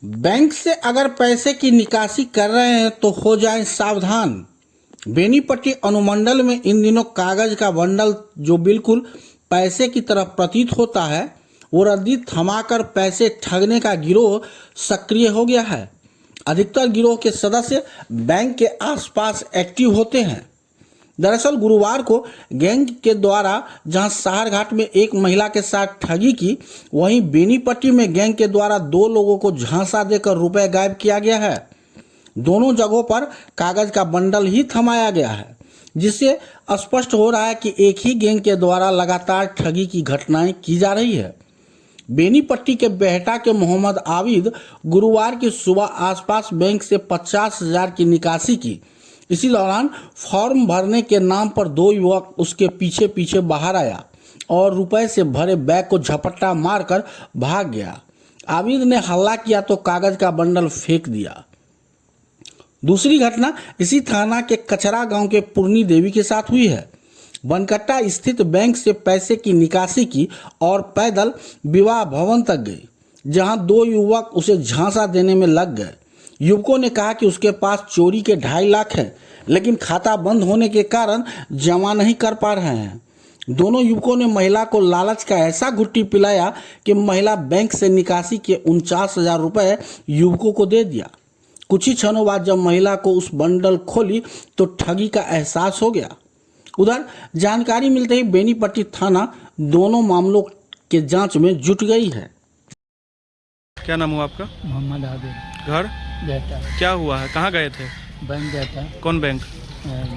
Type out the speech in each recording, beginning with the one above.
Bank से अगर पैसे की निकासी कर रहे हैं तो हो जाएं सावधान। बेनीपट्टी अनुमंडल में इन दिनों कागज का बंडल जो बिल्कुल पैसे की तरह प्रतीत होता है, वो रद्दी थमाकर पैसे ठगने का गिरोह सक्रिय हो गया है। अधिकतर गिरोह के सदस्य बैंक के आसपास एक्टिव होते हैं। दरअसल गुरुवार को गैंग के द्वारा जहां साहरघाट में एक महिला के साथ ठगी की, वहीं बेनीपट्टी में गैंग के द्वारा 2 लोगों को झांसा देकर रुपए गायब किया गया है। दोनों जगहों पर कागज का बंडल ही थमाया गया है, जिससे स्पष्ट हो रहा है कि एक ही गैंग के द्वारा लगातार ठगी की घटनाएं की जा रही है। बेनीपट्टी के बेहटा के मोहम्मद आबिद गुरुवार की सुबह आसपास बैंक से 50,000 की निकासी की। इसी दौरान फॉर्म भरने के नाम पर 2 युवक उसके पीछे पीछे बाहर आया और रुपए से भरे बैग को झपट्टा मारकर भाग गया। आबिद ने हल्ला किया तो कागज का बंडल फेंक दिया। दूसरी घटना इसी थाना के कचरा गांव के पुरनी देवी के साथ हुई है। बनकट्टा स्थित बैंक से पैसे की निकासी की और पैदल विवाह भवन तक गई, जहां 2 युवक उसे झांसा देने में लग गए। युवकों ने कहा कि उसके पास चोरी के 2.5 लाख हैं, लेकिन खाता बंद होने के कारण जमा नहीं कर पा रहे हैं। दोनों युवकों ने महिला को लालच का ऐसा घुट्टी पिलाया कि महिला बैंक से निकासी के 49,000 रुपये युवकों को दे दिया। कुछ ही क्षणों बाद जब महिला को उस बंडल खोली तो ठगी का एहसास हो गया। उधर जानकारी मिलते ही बेनीपट्टी थाना दोनों मामलों के जांच में जुट गई है। क्या नाम हुआ आपका? मोहम्मद आबिद। घर? गया। क्या हुआ है, कहाँ गए थे? बैंक गया था। कौन bank?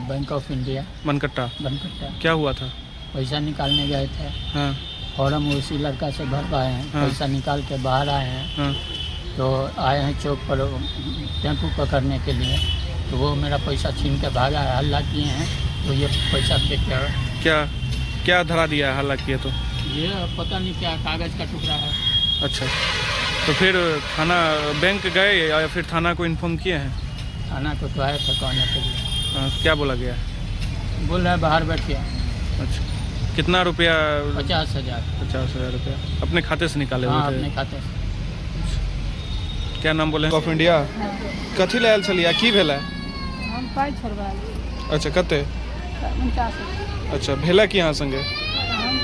Bank of India. Mankatta. Bankatta. क्या हुआ था? पैसा निकालने गए थे। हाँ। फॉर्म उसी लड़का से भरवाए हैं। हाँ। पैसा निकाल के बाहर आए हैं। हाँ। तो आए हैं चौक पर टेम्पू पकड़ने के लिए, तो वो मेरा पैसा छीन के भागा है। हल्ला किए हैं तो ये पैसा फेंक कर क्या क्या धरा दिया है? हालांकि ये तो ये पता नहीं क्या कागज़ का टुकड़ा है। अच्छा, तो फिर थाना बैंक गए या फिर थाना को इन्फॉर्म किए हैं? थाना को तो आए थे कहने के लिए। हाँ, क्या बोला गया? बोल रहा है बाहर बैठिए। अच्छा, कितना रुपया? 50,000। 50,000 रुपया अपने खाते से निकाले हाँ, हुए अपने थे? खाते से। क्या नाम बोले? ऑफ इंडिया कथी लए आयल छलियै, की भेलै? हम पाइ छोड़बायल। अच्छा, कते? 49। अच्छा, भेलै की अहाँ संगे? हम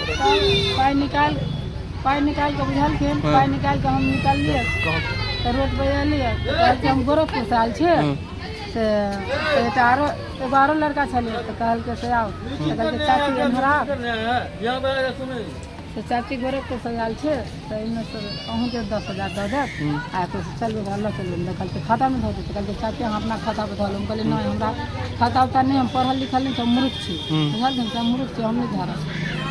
पाइ निकालि पाइ निकालि कऽ बुझलखिन। हाँ। पाइ निकालि कऽ हम निकललियै तऽ रोड पर एलियै तऽ कहलकै हम गोरखपुर से आयल छियै। हम्म। से तऽ एकटा आरो एगो आरो लड़का छलियै तऽ कहलकै से आउ, तऽ कहलकै चाची एम्हर आउ। तऽ चाची गोरखपुर से आयल छै तऽ एहिमे से अहूँके 10,000 दऽ देत आ एतऽ से चलू, ओकरा लऽ चलू। तऽ कहलकै खातामे धऽ देत। तऽ कहलकै चाची अहाँ अपना खातामे धऽ लू। हम कहलियै नहि, हमरा खाता उता नहि, हम पढ़ल लिखल नहि छी, हम मूर्ख छी। बुझलखिन से हम मूर्ख छी, हम नहि धरब।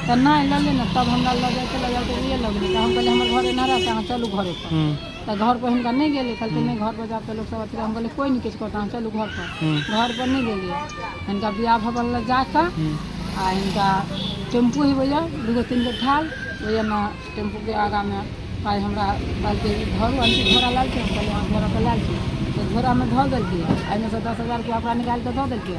तऽ नहि लऽ ले ने। तब हमरा लऽ जाइते लऽ जाइते उहे लऽ गेलै। तऽ हम कहलियै हमर घर एना रहतै, अहाँ चलू घरे पर। तऽ घर पर हुनका नहि गेलै। कहलकै नहि, घर पर जायब तऽ लोक सब अथी। हम कहलियै कोइ नहि किछु करत, अहाँ चलू घर पर। घर पर नहि गेलियै। हिनका बियाह भवन लग जाकऽ आ हिनका टेम्पू ही भैया 2 गो 3 गो ठाल ओहिमे टेम्पूके आगाँमे पाइ हमरा कहलकै ई धरू, आंटी झोरा लायल छै। हम कहलियै हँ, झोरा तऽ लायल छी। तऽ झोरामे धऽ देलकै। एहिमे सँ 10,000 रुपया ओकरा निकालि कऽ दऽ देलकै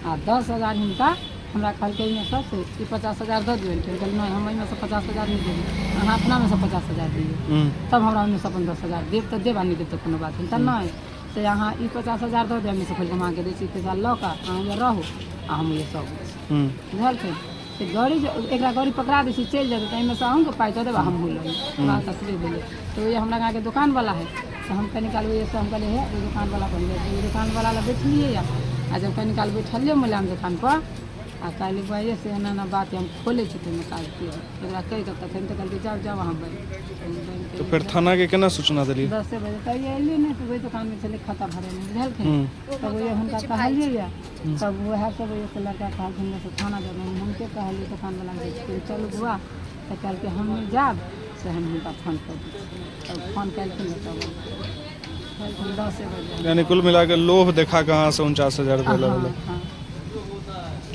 आ 10,000 हिनका हमरा कहलकै एहिमे सँ से ई 50,000 दऽ दियौ। हम कहलियै नहि, हम एहिमे सँ 50,000 नहि देबै, अहाँ अपनामे सँ 50,000 दियौ। तब हमरा ओहिमे सँ अपन 10,000 देब तऽ देब आ नहि देब तऽ कोनो बात नहि। तऽ नहि, से अहाँ ई 50,000 दऽ देब, एहिमे सँ खोलि कऽ हम अहाँके दै छी, पैसा लऽ कऽ अहाँ एहिमे रहू आ हम ये सब बुझलखिन से गाड़ी जे एकरा गाड़ी पकड़ा दै छी, चलि जेतै तऽ एहिमे सँ अहूँके पाइ दऽ देब आ हमहूँ लऽ लेब। बात असली भेलै। तऽ ओहि हमरा गाँवके दोकानवला हइ तऽ हम कनी काल ओहिसँ हम कहलियै हे ओहि दोकानवला पर जाइ छी। ओहि दोकानवला लग बैठलियै आ जब कनी काल बैठलियै मुलायम दोकानपर आ कहलियै बहिए से एना एना बात हम खोलै छी तऽ ओहिमे काज की हइ एकरा कहि कऽ तखन तऽ कहलकै जाउ जाउ अहाँ बैंक। तऽ फेर थानाके केना सूचना देलियै? 10 बजे तऽ अयलियै नहि तऽ ओहि दोकानमे छलै खाता भरेने, बुझलखिन। तब ओहि हुनका कहलियै यऽ तब वएह सब एक लड़का कहलखिन से थाना जाब। हम हुनके कहलियै दोकानवलाके चलू बौआ। तऽ कहलकै हम नहि जायब, से हम हुनका फोन कऽ दै छी। तब फोन केलखिन तब कहलखिन 10 बजे। यानी कुल मिला के लोभ देखा कऽ अहाँ से 49,000 रुपया लऽ हाँ। लेलक? हाँ।